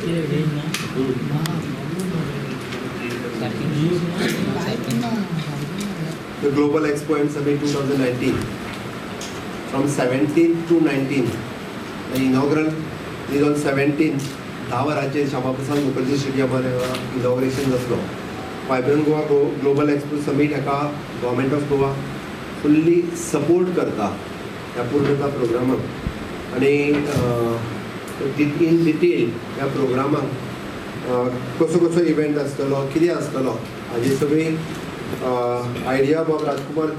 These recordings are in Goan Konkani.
रेंज ना. सारकी ना. The Global Expo and Summit 2019 from 17th to 19th. The inaugural is on 17th. 10 वरांचेर श्यामाप्रसाद मुखर्जी स्टेडियमार इनॉग्रेशन जातलो. Vibrant Goa global expo summit हाका government of Goa fully support करता ह्या पूर्ण त्या प्रोग्रामाक आनी इन डिटेल ह्या प्रोग्रामाक कसो कसो इव्हेंट आसतलो, कितें आसतलो, हाजी सगळी आयडिया बाब राजकुमार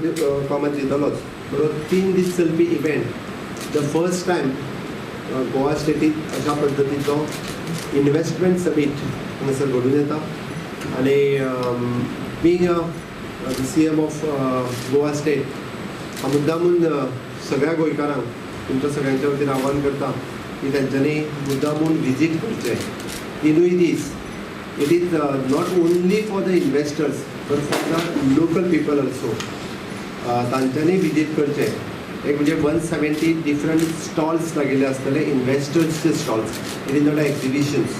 कामत दितलोच. बरोबर, 3 दीस चलपी event, the first time Goa स्टेटीत अशा पद्दतीचो इन्व्हेस्टमेंट समीट हांगासर घडून येता आनी being the CM of Goa State, हांव मुद्दामून सगळ्या गोंयकारांक तुमच्या सगळ्यांच्या वतीन आव्हान करता की तेंच्यांनी मुद्दामून विजीट करचें तिनूय दीस. It is not only for the investors but for the local people also. तांच्यांनी विजीट करचें. एक म्हणजे 170 डिफरंट स्टॉल्स लागिल्ले आसतले, इन्वेस्टर्सचे stalls. It is not a exhibitions.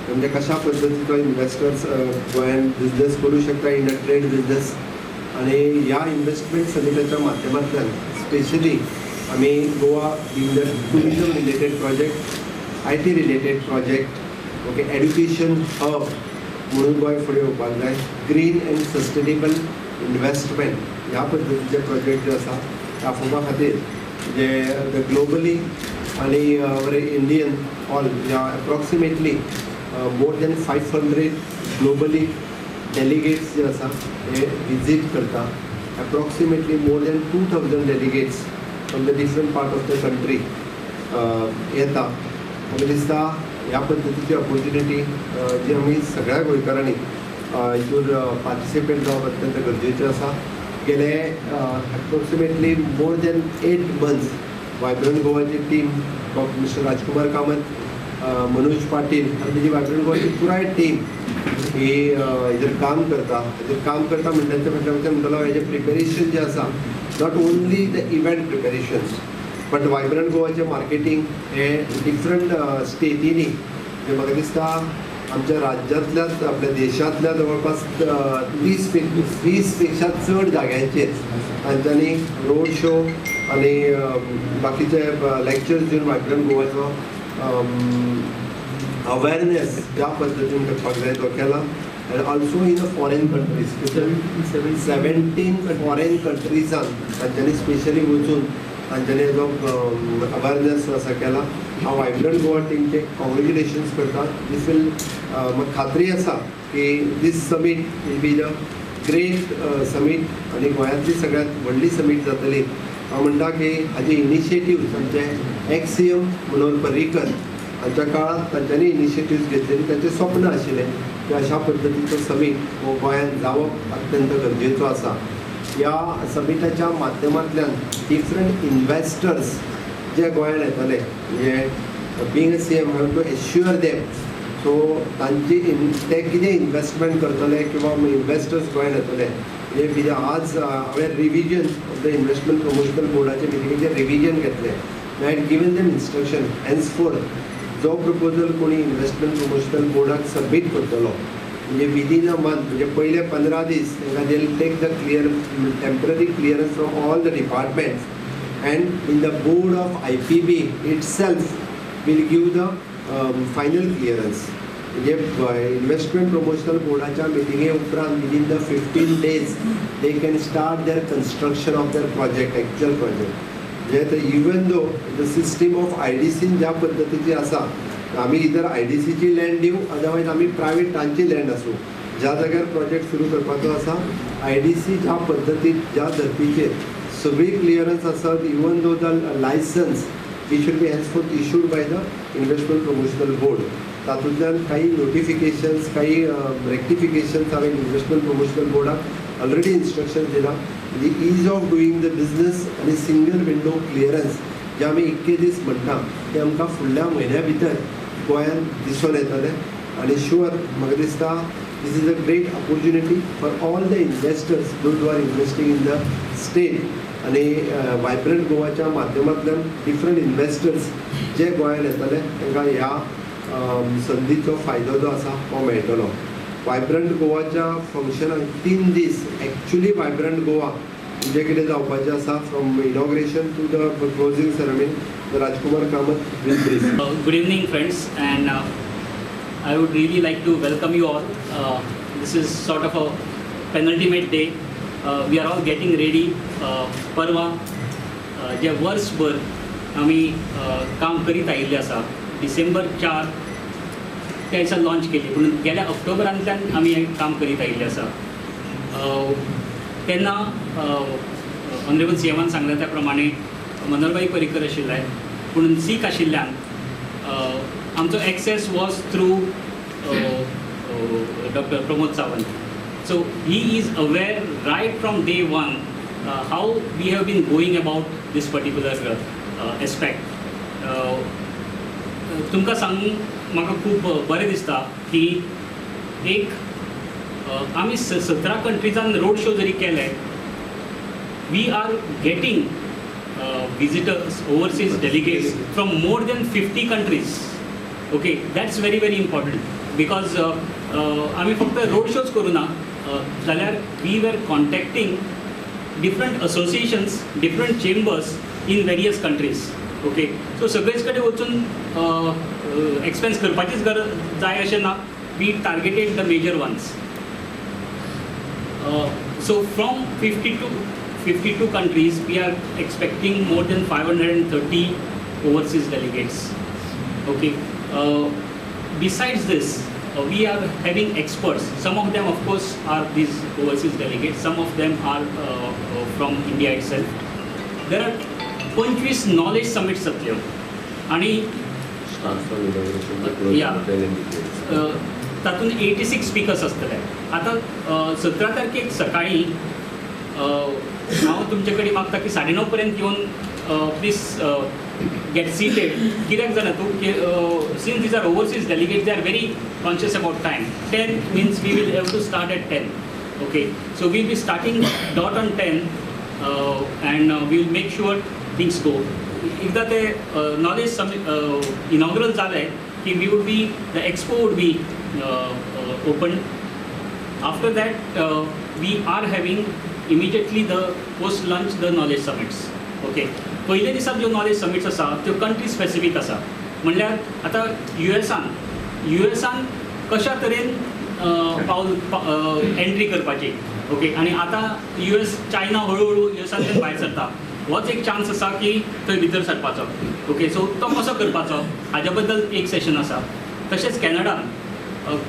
म्हणजे कशा पद्दतीचो इन्वेस्टर्स गोंयान बिजनेस करूं शकता इन अ ट्रेड बिजनेस. आनी ह्या इन्वेस्टमेंट समिटाच्या माध्यमांतल्यान स्पेशली आमी Goa being the tourism related project, IT related project, okay, education hub म्हणून गोंय फुडें येवपाक जाय, ग्रीन अँड सस्टेनेबल इन्वेस्टमेंट ह्या पद्दतीचे प्रोजेक्ट जे आसा ते आफोवपा खातीर जे the globally आनी इंडियन ऑल ह्या approximately more than 500 globally delegates जे आसा हे विजीट करता. Approximately more than 2000 delegates from the different part of the country येता. म्हाका दिसता ह्या पद्दतीची ऑपॉर्च्युनिटी जी आमी सगळ्या गोंयकारांनी हितून पार्टिसिपेट जावप अत्यंत गरजेचें आसा. गेले approximately more than 8 months vibrant गोवाची टीम, मिस्टर राजकुमार कामत, मनोज पाटील आनी तेजी वायब्रंट गोवाची पुराय टीम ही हेजेर काम करता. हेजेर काम करता म्हणटा तें म्हटल्यार म्हणटलो हेजें प्रिपेरेशन जें आसा, not only the event preparations but vibrant गोवाचें marketing हें डिफरंट स्टेटींनी, म्हणजे म्हाका दिसता आमच्या राज्यांतल्याच, आपल्या देशांतल्या जवळपास 30 पेक्षा चड जाग्यांचेर तांच्यांनी रोड शो आनी बाकीचे लेक्चर्स दिवन वायब्रंट गोवाचो अवेरनेस ज्या पद्दतीन करपाक जाय तो केला. And also in the foreign countries, 17 foreign कंट्रीजान तांच्यांनी स्पेशली वचून तांच्यांनी जो अवेरनेस आसा केला. हांव वायब्रंट गोवा टिमचे कॉंग्रेच्युलेशन्स करता. दीस वील, म्हाका खात्री आसा की this summit will be the great summit आनी गोंयांतली सगळ्यांत व्हडली समीट जातली. हांव म्हणटा की हाजे इनिशिएटिव्स आमचे एक्स सीएम मनोहर पर्रीकर हांच्या काळांत तांच्यांनी इनिशिएटिव्स घेतलेली. तांचें स्वप्न आशिल्लें की अशा पद्दतीचो समीट हो गोंयांत जावप अत्यंत गरजेचो आसा. ह्या समिटाच्या माध्यमांतल्यान डिफरंट इन्वेस्टर्स जे गोंयांत येतले, म्हणजे being a CM, have to assure them, so तांची ते कितें इन्वेस्टमेंट करतले किंवा इन्वेस्टर्स गोंयांत येतले. म्हणजे कितें आज हांवें revision of the investment promotional बोर्डाचे मिटिंगेचेर रिविजन घेतलें. I had given them instruction, henceforth जो प्रपोजल कोणी इन्वेस्टमेंट प्रमोशनल बोर्डाक सबमीट करतलो, म्हणजे विदीन अ मंथ, म्हणजे पयले 15 दीस तांकां they take the clear temporary clearance from all the departments and in the board of IPB itself will give the final clearance. म्हणजे इन्व्हेस्टमेंट प्रमोशनल बोर्डाच्या मिटिंगे उपरांत within the 15 days they can start their construction of their project, actual project. म्हणजे आतां even though the system of आयडीसीन ज्या पद्दतीची आसा, आमी इधर आयडीसीची लँड दिवं, अदरवायज आमी प्रायवेट तांची लँड आसूं, ज्या जाग्यार प्रोजेक्ट सुरू करपाचो आसा, आयडीसी ज्या पद्दतीन, ज्या धर्तीचेर सगळी क्लियरन्स आसत, even though the license it should be henceforth issued by the Investment Promotional Board. तातूंतल्यान काही नोटिफिकेशन्स, काही रेक्टिफिकेशन्स हांवें इन्व्हेस्टमेंट प्रमोशनल बोर्डाक ऑलरेडी इन्स्ट्रक्शन दिलां. म्हणजे ease of doing the business आनी सिंगल विंडो क्लियरन्स जे आमी इतके दीस म्हणटा ते आमकां फुडल्या म्हयन्या भितर गोंयांत दिसून येतलें. आनी शुअर म्हाका दिसता this is a great opportunity for all the investors, those who are investing in the state. आनी वायब्रंट गोवाच्या माध्यमांतल्यान डिफरंट इन्वेस्टर्स जे गोंयांत येतले तांकां ह्या संदीचो फायदो जो आसा तो मेळटलो. वायब्रंट गोवाच्या फंक्शनाक 3 दीस एक्चुली वायब्रंट गोवा जें कितें जावपाचें आसा from inauguration to the closing ceremony, Rajkumar Kamat will brief. Good evening friends, and I would really like to welcome you all. This is sort of a penultimate day. We are all getting ready. परवा जे वर्सभर आमी काम करीत आयिल्ले आसा, डिसेंबर 4 त्या दिसा लॉन्च केली, पूण गेल्या ऑक्टोबरांतल्यान आमी हें काम करीत आयिल्लें आसा. तेन्ना ऑनरेबल सी एमान सांगलें त्या प्रमाणे मनोहरभाई पर्रीकर आशिल्ले, पूण सीक आशिल्ल्यान आमचो access was through doctor Pramod Sawant. So he is aware right from day one how we have been going about this particular aspect. तुमकां सांगूंक म्हाका खूब बरें दिसता की एक आमी 17 कंट्रीजान रोड शो जरी केले, we are getting visitors, overseas delegates from more than 50 countries. Okay, that's very very important because आमी फक्त रोड शोज करूं ना जाल्यार we were contacting different associations, different chambers in various countries. Okay, so सगळेच कडेन वचून एक्सपेन्स करपाचीच गरज जाय अशें ना. We targeted the major ones. So from 52 countries we are expecting more than 530 overseas delegates. Okay, besides this we are having experts. Some of them of course are these overseas delegates, some of them are from India itself. There are 25 knowledge summits जातल्यो आनी तातूंत 86 स्पिकर्स आसतले. आतां 17 तारखेक सकाळीं हांव तुमचे कडेन मागता की 9:30 पर्यंत येवन प्लीज गेट सिटेड. कित्याक जाणा तूं की since these are overseas delegates, they are very conscious about time. 10 means we will have to start at 10. Okay, so we'll be starting dot on 10 and we will make sure things go. एकदां ते नॉलेज इनॉग्रल जालें की we would be the expo would be open. After that we are having immediately the post lunch the knowledge summits. Okay, पयले दिसा ज्यो नॉलेज समिट्स आसा त्यो कंट्री स्पेसिफीक आसा. म्हणल्यार आतां युएसान कशा तरेन पावल एंट्री करपाची. ओके, आनी आतां युएस चायना हळूहळू युएसांतल्यान भायर सरता, होच एक चान्स आसा की थंय भितर सरपाचो. ओके, सो तो कसो करपाचो हाज्या बद्दल एक सेशन आसा. तशेंच कॅनडान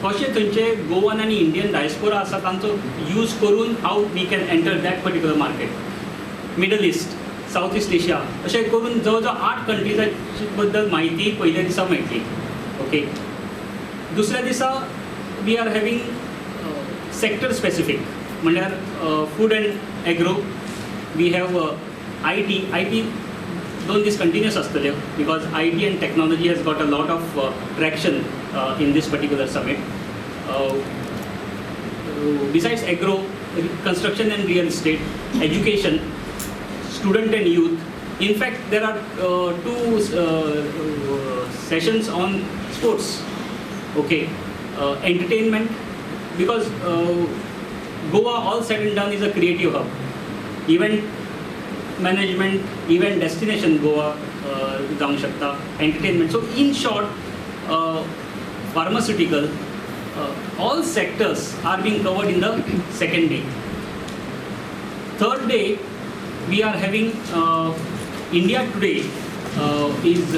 कशें थंयचे गोवन आनी इंडियन डायस्पोरा आसा तांचो यूज करून how we can enter that particular market. Middle East, South East Asia अशें करून जवळ जवळ 8 कंट्रीजाचे बद्दल म्हायती पयल्या दिसा मेळटली. ओके, दुसऱ्या दिसा we are having sector specific, म्हणल्यार food and agro, we have I T. I T 2 दीस कंटिन्युअस आसतल्यो because I T and technology has got a lot of traction in this particular summit. Besides agro, construction and real estate, education, student and youth. In fact, there are 2 sessions on sports, okay, entertainment, because Goa all said and done is a creative hub. Event management, event destination Goa जावंक शकता, entertainment. So in short, pharmaceutical, all sectors are being covered in the second day. Third day, we are having India Today is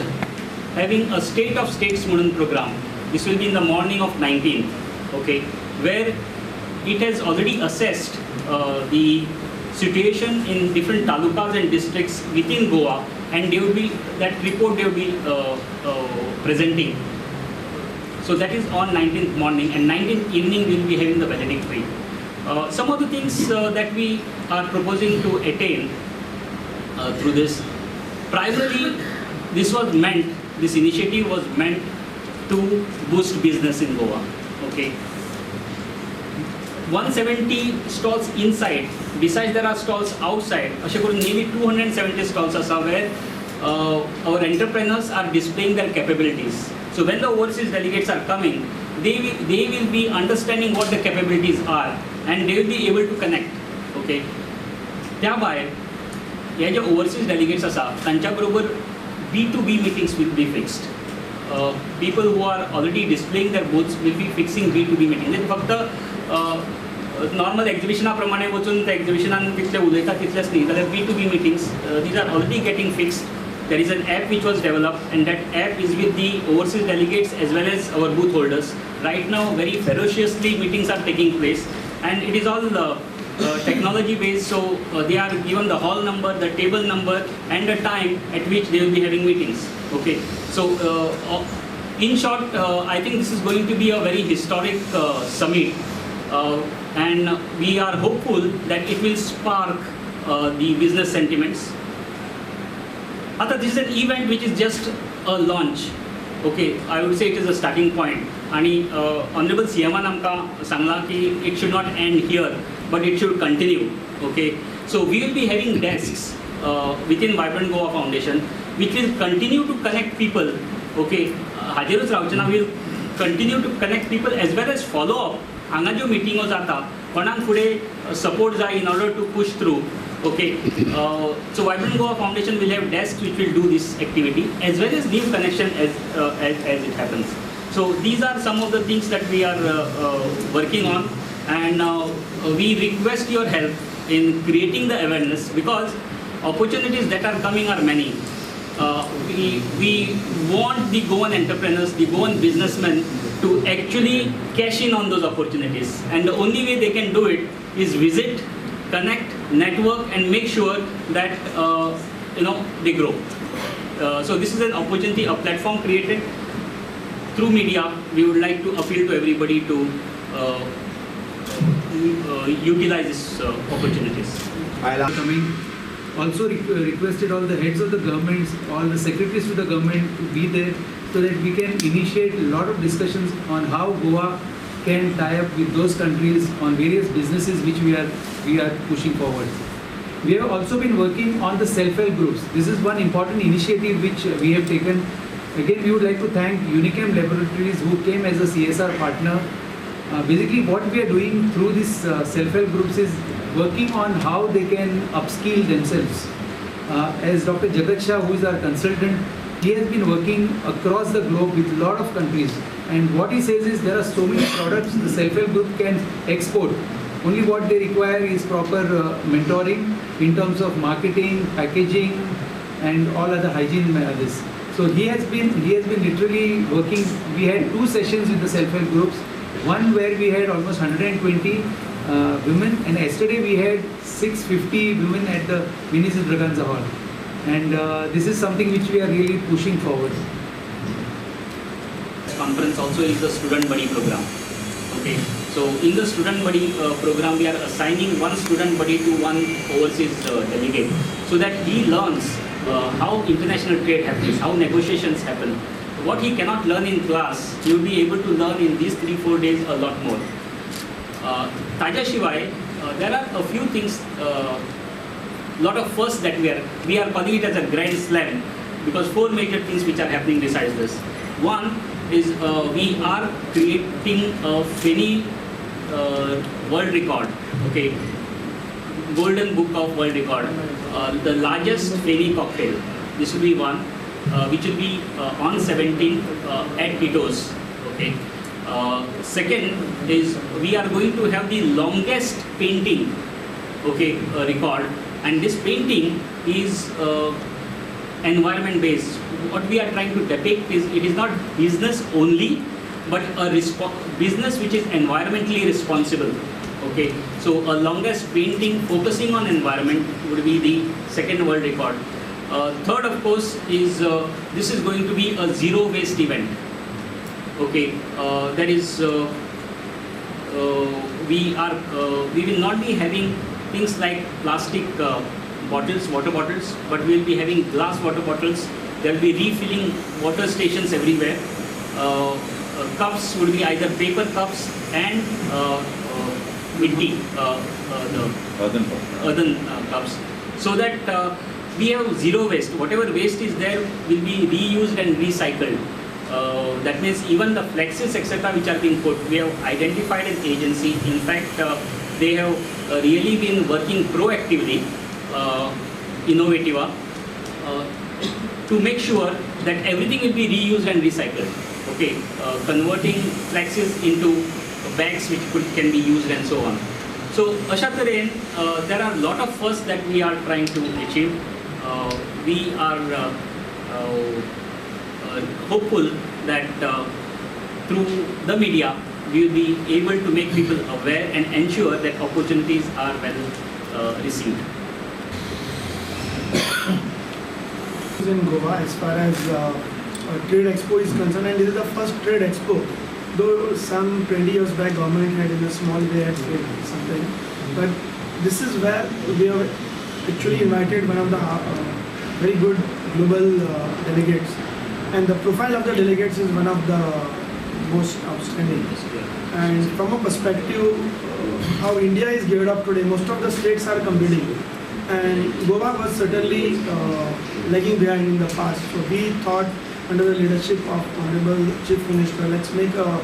having a State of States म्हणून program. This will be in the morning of 19th, okay, where it has already assessed the situation in different talukas and districts within Goa, and they will be, that report they will be presenting. So that is on 19th morning, and 19th evening we will be having the valedictory. Some of the things that we are proposing to attain through this, primarily this was meant, this initiative was meant to boost business in Goa. Okay, 170 stalls inside, besides there are stalls outside, अशें करून nearly 270 stalls आसा where our entrepreneurs are displaying their capabilities. So when the overseas delegates are coming, they will be understanding what the capabilities are and they will be able to connect. Okay. त्या भायर हे जे ओवरसीज डेलिगेट्स आसा तांच्या बरोबर B2B meetings will be fixed. People who are already displaying their booths will be fixing B2B meeting. म्हणजे फक्त नॉर्मल एक्झिबिशना प्रमाणे वचून त्या एक्झिबिशनान तितले उलयता तितलेच न्ही, जाल्यार B2B meetings these are already getting fixed. There is an app which was developed and that app is with the overseas delegates as well as our booth holders. Right now very ferociously meetings are taking place and it is all technology based, so they are given the hall number, the table number and the time at which they will be having meetings. Okay, so in short, I think this is going to be a very historic summit and we are hopeful that it will spark the business sentiments. Ata, this is an event which is just a launch. Okay, I would say it is a starting point. And Honorable CM आमकां सांगलां की it should not end here, but it should continue. Okay, so we will be having desks within Vibrant Goa Foundation, which will continue to connect people. Okay, हाजेरूच रावचे ना, will continue to connect people as well as follow up. हांगा ज्यो मिटिंगो जाता कोणाक फुडें सपोर्ट जाय in order to push through. Okay, so Vibrant Goa Foundation will have desks which will do this activity as well as new connection as it happens. So these are some of the things that we are working on, and we request your help in creating the awareness, because opportunities that are coming are many. We want the Goan entrepreneurs, the Goan businessmen to actually cash in on those opportunities, and the only way they can do it is visit, connect, network, and make sure that they grow. So this is an opportunity, a platform created through media. We would like to appeal to everybody to utilize these opportunities. Coming. Also requested all the heads of the governments, all the secretaries to the government to be there, so that we can initiate a lot of discussions on how Goa can tie up with those countries on various businesses which we are pushing forward. We have also been working on the self-help groups. This is one important initiative which we have taken. Again, we would like to thank Unichem Laboratories who came as a CSR partner. Basically, what we are doing through this self-help groups is working on how they can upskill themselves. As Dr. Jagat Shah, who is our consultant, he has been working across the globe with a lot of countries. And what he says is there are so many products the self-help group can export. Only what they require is proper mentoring in terms of marketing, packaging, and all other hygiene measures. So he has been literally working. We had 2 sessions with the self-help groups. One where we had almost 120 women, and yesterday we had 650 women at the Vinicius Braganza Hall. And this is something which we are really pushing forward. Conference also is the student buddy program. Okay, so in the student buddy program, we are assigning one student buddy to one overseas delegate, so that he learns how international trade happens, how negotiations happen. What he cannot learn in class, he will be able to learn in these 3-4 days a lot more. Taja Shivai, there are a few things, lot of firsts that we are calling it as a grand slam, because 4 major things which are happening besides this. One is we are creating a Feni world record, okay, Golden Book of World Record, the largest Feni cocktail. This will be one, which will be on 17th at Tito's, okay. Second is we are going to have the longest painting, okay, record, and this painting is environment based. What we are trying to depict is it is not business only, but a business which is environmentally responsible. Okay, so a longest painting focusing on environment would be the second world record. Third, of course, is this is going to be a zero waste event. Okay, that is, we will not be having things like plastic bottles, water bottles, but we will be having glass water bottles. There will be refilling water stations everywhere. Cups would be either paper cups and mitti, the earthen cups, so that we have zero waste. Whatever waste is there will be reused and recycled. That means even the flexes etc. which are being put, we have identified an agency. In fact, they have really been working proactively, Innovativa, to make sure that everything will be reused and recycled. Okay, converting flexes into bags which can be used and so on. So asha taren, there are a lot of firsts that we are trying to achieve. We are hopeful that through the media we will be able to make people aware and ensure that opportunities are well received. In Goa, as far as Trade Expo is concerned, and this is the first Trade Expo, though some 20 years back government had in a small way had something, but this is where we have actually invited one of the very good global delegates, and the profile of the delegates is one of the most outstanding. And from a perspective how India is geared up today, most of the states are competing, and Goa was certainly lagging behind in the past. So we thought, under the leadership of Honorable Chief Minister, let's make a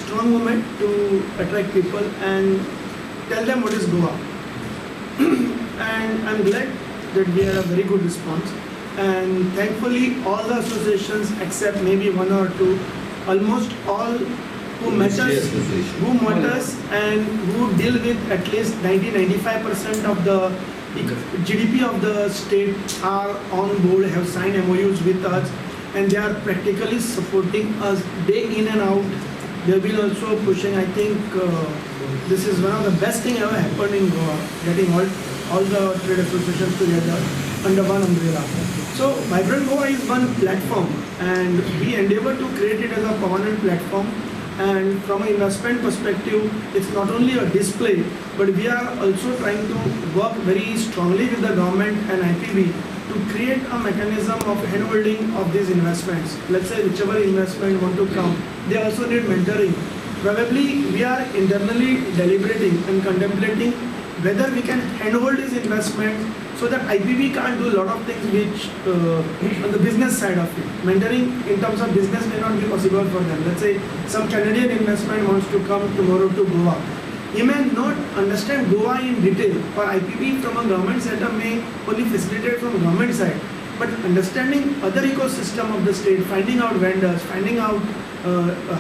strong movement to attract people and tell them what is Goa. And I'm glad that we had a very good response. And thankfully, all the associations except maybe one or two, almost all who met us, and who deal with at least 90-95% of the GDP of the state are on board, have signed MOUs with us, and they are practically supporting us day in and out. They will also pushing. I think this is one of the best thing ever happened in Goa, getting all the trade associations together under one umbrella. So Vibrant Goa is one platform, and we endeavor to create it as a permanent platform. And from an investment perspective, it's not only a display, but we are also trying to work very strongly with the government and IPB to create a mechanism of handholding of these investments. Let's say whichever investment want to come, they also need mentoring. Probably we are internally deliberating and contemplating whether we can handhold these investments so that IPB can't do a lot of things which on the business side of it. Mentoring in terms of business may not be possible for them. Let's say some Canadian investment wants to come tomorrow to Goa. He may not understand Goa in detail, or IPB from a government setup may only facilitate from government side. But understanding other ecosystem of the state, finding out vendors, finding out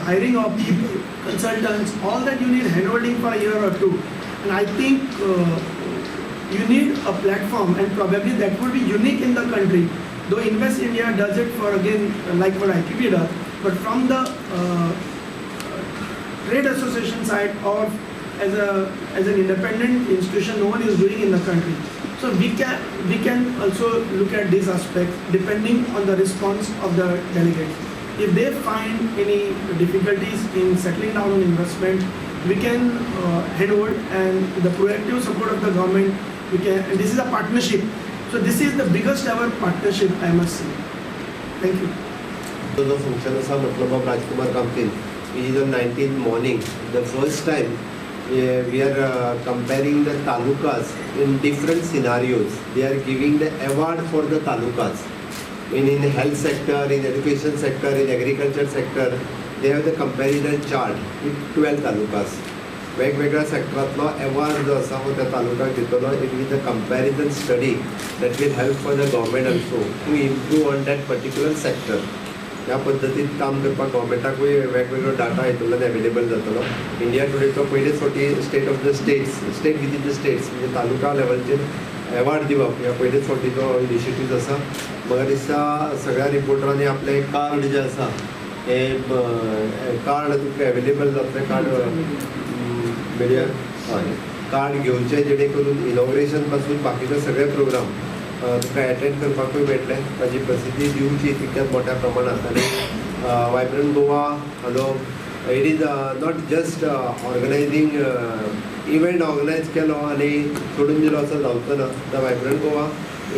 hiring of people, consultants, all that you need handholding for a year or two. And I think you need a platform, and probably that would be unique in the country. Though Invest India does it for, again, like what IPB does, but from the trade association side or as an independent institution, no one is doing in the country. So we can also look at these aspects depending on the response of the delegates. If they find any difficulties in settling down on investment, we can handhold, and the proactive support of the government, we can, and this is a partnership. So this is the biggest ever partnership, I must say. Thank you. The function asa matlab of Rajkumar Kamtin is on 19th morning. The first time we are comparing the talukas in different scenarios. They are giving the award for the talukas. In health sector, in education sector, in agriculture sector, they have the comparison chart with 12 talukas. वेगवेगळ्या सेक्टरांतलो अवॉर्ड जो आसा हो त्या तालुक्याक दितलो. It is a comparison study that will help for the government also to improve on that particular sector. ह्या पद्दतीन काम करपाक गव्हर्मेंटाकूय वेगवेगळो डाटा हितूंतल्यान एवेलेबल जातलो. इंडिया टुडेचो पयलेच फावटी state of the states, state within the states म्हणजे तालुका लेवलचेर एवॉर्ड दिवप ह्या पयलेच फावटीचो इनिशिएटीव आसा. म्हाका दिसता सगळ्या रिपोर्टरांनी आपलें कार्ड जें आसा हें कार्ड तुमकां एवेलेबल जातलें. कार्ड मिडिया हय कार्ड घेवचें जेणे करून इनॉग्रेशन पासून बाकीचे सगळे प्रोग्राम तुमकां एटेंड करपाकूय मेळटलें. ताजी प्रसिद्धी दिवची तितक्याच मोठ्या प्रमाणात. आनी Vibrant Goa hello it is not just organising event organise केलो आनी सोडून दिलो असो जावचो ना. The vibrant Goa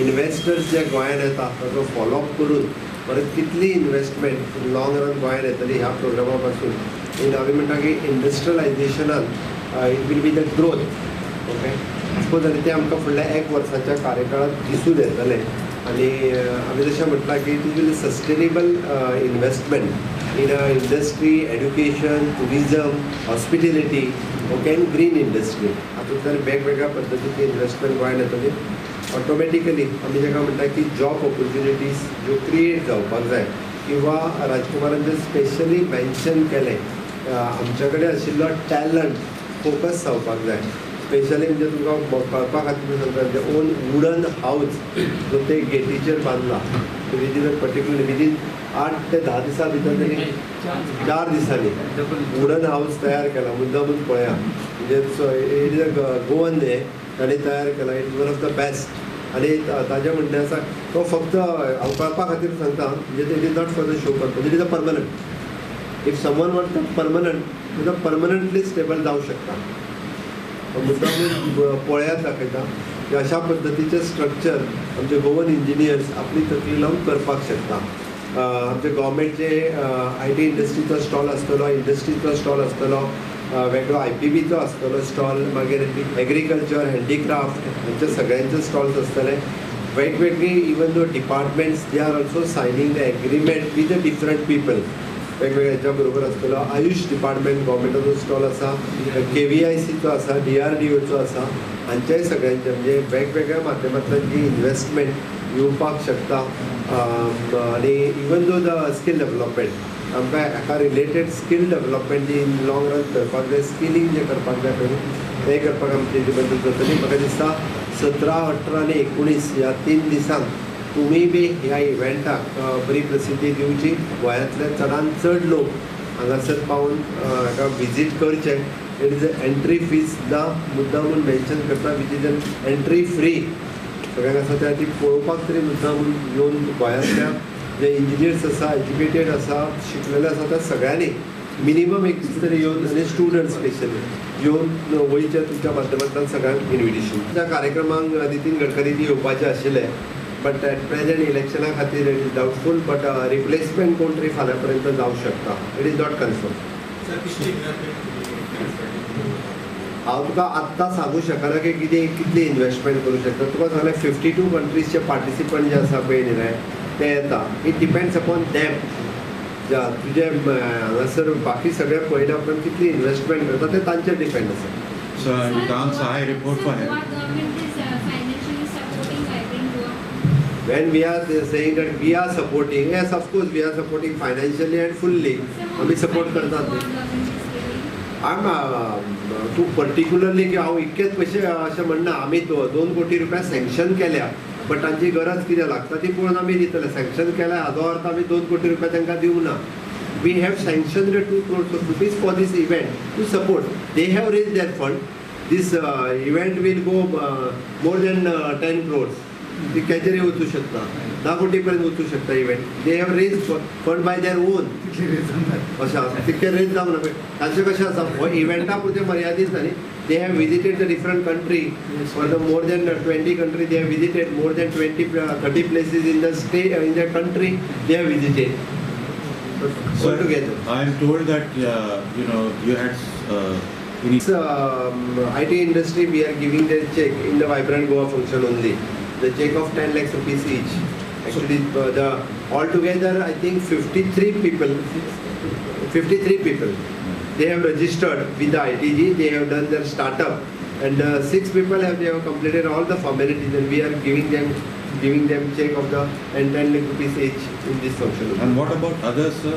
investors जे गोंयांत येता ताचो फॉलोअप करून परत कितली इन्वेस्टमेंट लॉंग रन गोंयांत येतली ह्या प्रोग्रामा पासून. आमी म्हणटा की इंडस्ट्रियलायजेशनान it will be the growth. Okay suppose आनी तें आमकां फुडल्या एक वर्साच्या कार्यकाळांत दिसून येतलें. आनी आमी जशें म्हटलां की it will sustainable investment. in industry, education, tourism, hospitality, okay, and green industry. हातूंतल्यान वेगवेगळ्या पद्दतीची इन्वेस्टमेंट गोंयांत येतली. ऑटोमॅटिकली आमी जाका म्हणटा की जॉब ऑपॉर्च्युनिटीज ज्यो क्रिएट जावपाक जाय किंवा राजकुमारान जे स्पेशली मेन्शन केलें आमच्या कडेन आशिल्लो टॅलंट फोकस जावपाक जाय. स्पेशली म्हणजे तुमकां कळपा खातीर सांगता, म्हणजे ओन वुडन हावज जो ते गेटीचेर बांदला विदीन पर्टिक्युलर विदीन 8 ते 10 दिसां भितर तेणी 4 दिसांनी वुडन हावज तयार केला. मुद्दामून पळया म्हणजे it is a Goan न्ही ताणें तयार केला, it is one of the best. आनी ताजें म्हणणें आसा तो फक्त हांव कळपा खातीर सांगता, म्हणजे it is not for the show purpose, it is a permanent. If someone want permanent, तो परमनंटली स्टेबल जावं शकता. मुद्दामून पळयात दाखयता की अशा पद्दतीचें स्ट्रक्चर आमचे गोवन इंजिनियर्स आपली तकली लावन करपाक शकता. आमचे गव्हर्मेंटचे I T इंडस्ट्रीचो स्टॉल आसतलो, इंडस्ट्रीचो स्टॉल आसतलो, वेगळो I P बीचो आसतलो स्टॉल, मागीर एग्रीकल्चर, हँडीक्राफ्ट हांचे सगळ्यांचे स्टॉल्स आसतले. वेगवेगळी even though departments they are also signing the agreement with the different people, वेगवेगळ्या हेच्या बरोबर आसतलो. आयुश डिपार्टमेंट गव्हर्मेंटाचो स्टॉल आसा, के व्ही I सीचो आसा, डी आर डी ओचो आसा, हांच्याय सगळ्यांचे म्हणजे वेगवेगळ्या माध्यमांतल्यान जी इन्वेस्टमेंट येवपाक शकता. आनी even though the skill development आमकां हाका रिलेटेड स्कील डेवलपमेंट जी इन लॉंग रन करपाक जाय, स्किलींग जें करपाक जाय पळय तें करपाक आमची मदत जातली. म्हाका दिसता 17, 18 आनी 19 ह्या 3 दिसांक तुमी बी ह्या इव्हेंटाक बरी प्रसिद्धी दिवची. गोंयांतले चडान चड लोक हांगासर पावून हाका विजीट करचे. It is a entry fees ना, मुद्दामून मेन्शन करता, which is an entry free. सगळ्यांक आसा त्या ती पळोवपाक तरी मुद्दामून येवन गोंयांतल्या जे इंजिनियर्स आसा, एज्युकेटेड आसा, शिकलेले आसा त्या सगळ्यांनी मिनिमम एक दीस तरी येवन आनी स्टुडंट स्पेशली येवन वयचे. तुमच्या माध्यमांतल्यान सगळ्यांक इन्विटेशन. त्या कार्यक्रमांक नितीन गडकरी जी येवपाचे आशिल्ले, बट एट प्रेझेंट इलेक्शना खातीर it is doubtful, but replacement कोण तरी फाल्यां पर्यंत जावं शकता. It is not confirm. हांव तुका आत्तां सांगू शकना की कितें कितली इन्वेस्टमेंट करूं शकता. तुका सांगलें 52 कंट्रीजचे पार्टिसिपंट जे आसा पळय न्ही रे ते येता. It depends upon them. तुजे हांगासर बाकी सगळें पळयल्या उपरांत कितली इन्वेस्टमेंट करता तें तांचेर डिपेंड आसा. Sir, I report for help. When we are saying that we are supporting, yes, of course we are supporting financially and fully. आमी सपोर्ट करतात. आम तूं पर्टिक्युलरली की हांव इतकेच पयशे अशें म्हणना. आमी 2 कोटी रुपया सँक्शन केल्या, बट तांची गरज कितें लागता ती पळोवन आमी दितले. सँक्शन केल्या हाजो अर्थ आमी 2 कोटी रुपया तांकां दिवंक ना. We have sanctioned 2 crores of rupees for this event to support. They have raised their fund. This event will go more than 10 crores. तितक्याचेरय वचूं शकता, 10 कोटी पर्यंत वचूं शकता event. They have raise fund by their own. अशें आसा, तितकें रेज जावंक ना. तांचें कशें आसा, हो इव्हेंटा पुरतें मर्यादीत ना न्ही. They have visited the different country for the more than 20 country. They have visited more than 20-30 places in the state, in the country they have visited. So together. I am told that you know you had IT industry, we are giving the check in the Vibrant Goa function only. The check of 10 lakhs rupees each. Actually, the altogether I think 53 people, they have registered with the ITG. They have done their startup, and 6 people have completed all the formalities, and we are giving them check of the and 10 lakh rupees each in this function. And what about others, sir?